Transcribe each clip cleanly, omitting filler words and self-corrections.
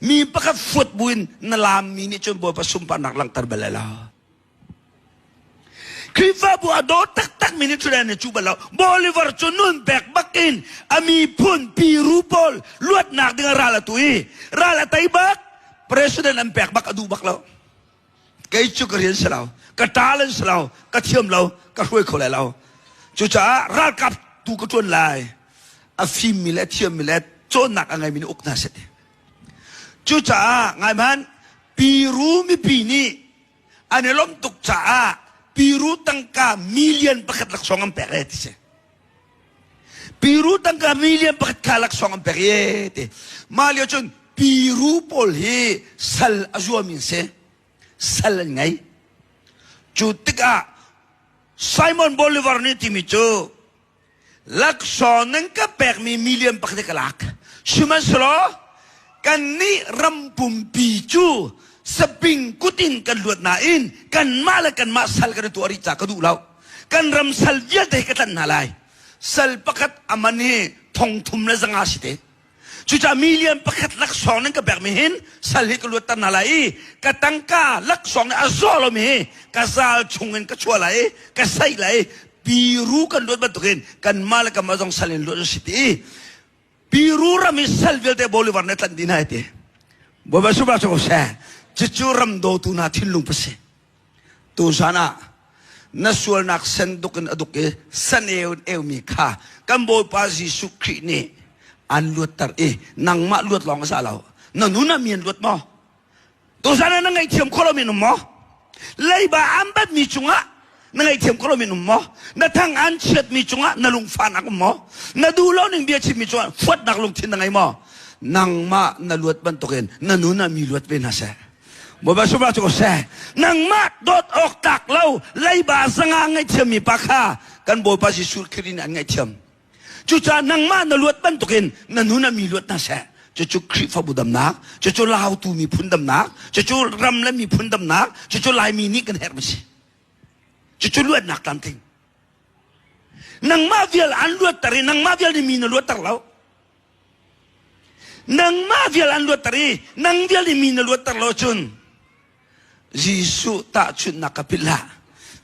Mi pakhat fuat buin na laammi nih cun Bawipa sunparnak langhter bal lai lo. Khrihfabu a daw taktak mi nih ṭhudan nih cu bal lo. Bolivar cu nun pek bak in a miphun piru pawl luatnak ding ah ral a tu i ral a tei bak president an pek bak a duh bak lo. Kei cu ka rian si lo, ka talent si lo, ka thiam lo, ka hruai kho lai lo. Cucaah ralkap tu ka ṭuan lai. A fimmi le a thiammi le cawnnak a ngeimi nih uk hna seh ti. Cucaah ngai hmanh, Piru mipi nih an i lawmh tuk caah Piru tangka million pakhat laksawng an pek e ti si. Piru tangka million pakhat kha laksawng an pek e ti. Mah lio cun Piru pawl hi sal a zuami an si. Sal an ngei. Cu tikah Simon Bolivar nih timi cu Laksawng nan ka pekmi million pakhat ka lak. Sihmanhsehlaw kannih ram pumpi cu sabing kut in kan luat nain kanmah le kanmah sal kan i tuah rih ca ka duh lo. Kan ram sal vialte hi ka tlanh hna lai. Sal pakhat a man hi thong thum le zanga si te. Cucaah million pakhat laksawng nan ka pekmi hin sal hi ka luatter hna lai i ka tangka laksawng nih a zaw lomi hi ka zal chungin ka chuah lai i ka saih lai i piru kan luat bantukin kanmah le kanmah zong sal in luat an si ti i piru ram i sal vialte Bolivar nih a tlanh dih hna ti. Bawipa subah cu ko seh. Cucu ram dawtu hna thinlung pa si. Tuzan ah na sualnak sen duk in a duk i san eu in eumi kha kan Bawipa Jesuh Khrih nih an luatter i nangmah luat lawng a za lo. Na nun ah mi an luat maw? Tuzan ah na ngaihthiam kho lomi an um maw? Leiba an batmi cungah na ngaihthiam kho lomi an um maw? Na thang an chiatmi cungah na lungfahnak um maw? Na duh lo ning bia chimmi cungah fuatnak lungthin na ngei maw? Nangmah na luat bantukin na nun ah mi luat ve hna seh. Bawipa subah cu seh nangmah dawt awk tlak lo leiba zanga ngaihthiammi pa kha kan Bawipa Jesuh Khrih nih an ngaihthiam. Cucaah nangmah na luat bantukin na nun ah mi luat hna seh. Cucu Khrihfabu damnak, cucu Lautu miphun damnak, cucu ram le miphun damnak, cucu Laimi nih kan herhmi si. Cucu luatnak tlamtling. Nangmah vial an luatter i nangmah vial nih mi na luatter lo. Nangmah vial an luatter i nang vial i mi na luatter lo cun Jesuh tahchunhnak ka philh hlah.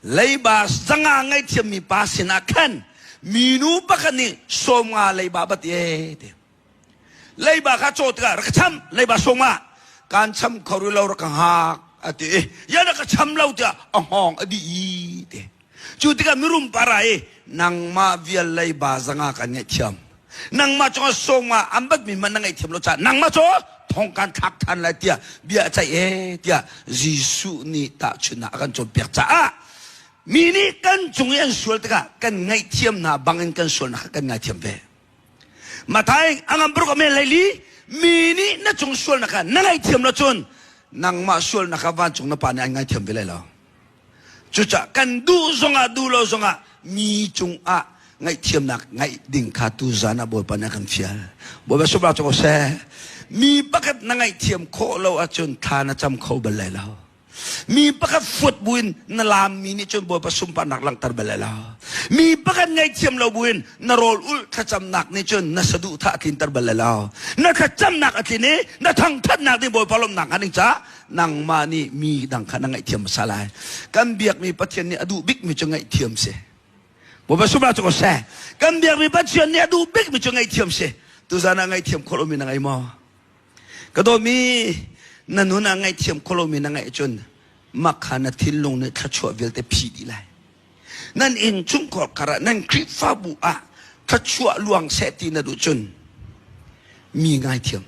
Leiba zanga ngaihthiammi pa sinah khan minu pakhat nih sawmnga leiba bat ye ti. Leiba kha caw tikah rak ka cham leiba sawmnga kan cham kho rih lo rak ka hngak a ti i ya rak ka cham lo tiah a hngawng a dih i ti. Cu tikah mirum para i nangmah vial leiba zanga kan ngaihthiam. Nangmah cungah sawma an batmi man na ngaihthiam lo caah nangmah cu thong kan thlak than lai tiah bia a ceih e tiah Jesuh nih tahchunhnak a kan cawnpiak caah mi nih kan cung i an sual tikah kan ngaihthiam hna bangin kan sualnak kha kan ngaithiam ve. Mathai a ngam paruk a men leili mi nih na cung sualnak kha na ngaihthiam lo cun nangmah sualnak kha vancung na pa nih an ngaithiam ve lai lo. Cucaah kan duh zongah duh lo zongah mi cungah ngaihthiamnak ngaih ding kha tuzan ah Bawipa nih a kan fial. Bawipa subah cu ko seh. Mi pakhat na ngaihthiam khawh lo ahcun thla na cam kho bal lai lo. Mi pakhat fuat buin na laammi nih cun Bawipa sunparnak langhter bal lai lo. Mi pakhat ngaihthiam lo buin na rawl ulh thlacamnak nih cun na saduhthah a tlinter bal lai lo. Na thlacamnak a tlin i na thangthatnak ding Bawipa lawmhnak hnga ding caah nangmah nih mi dang kha na ngaihthiam hmasa lai kan biakmi pathian nih a duh bikmi cu ngaihthiam si Bawipa subah cu ko seh kan biakmi pathian nih a duh bikmi cu ngaihthiam si tuzan ah ngaihthiam khawh lomi na ngei maw ka dawmi na nun ah ngaihthiam khawh lomi na ngeih cun mak kha na thinlung nih thluachuah vialte phi dih lai nan inn chungkhar kar ah nan Khrihfabu ah thluachuah luang seh ti na duh cun mi ngaithiam.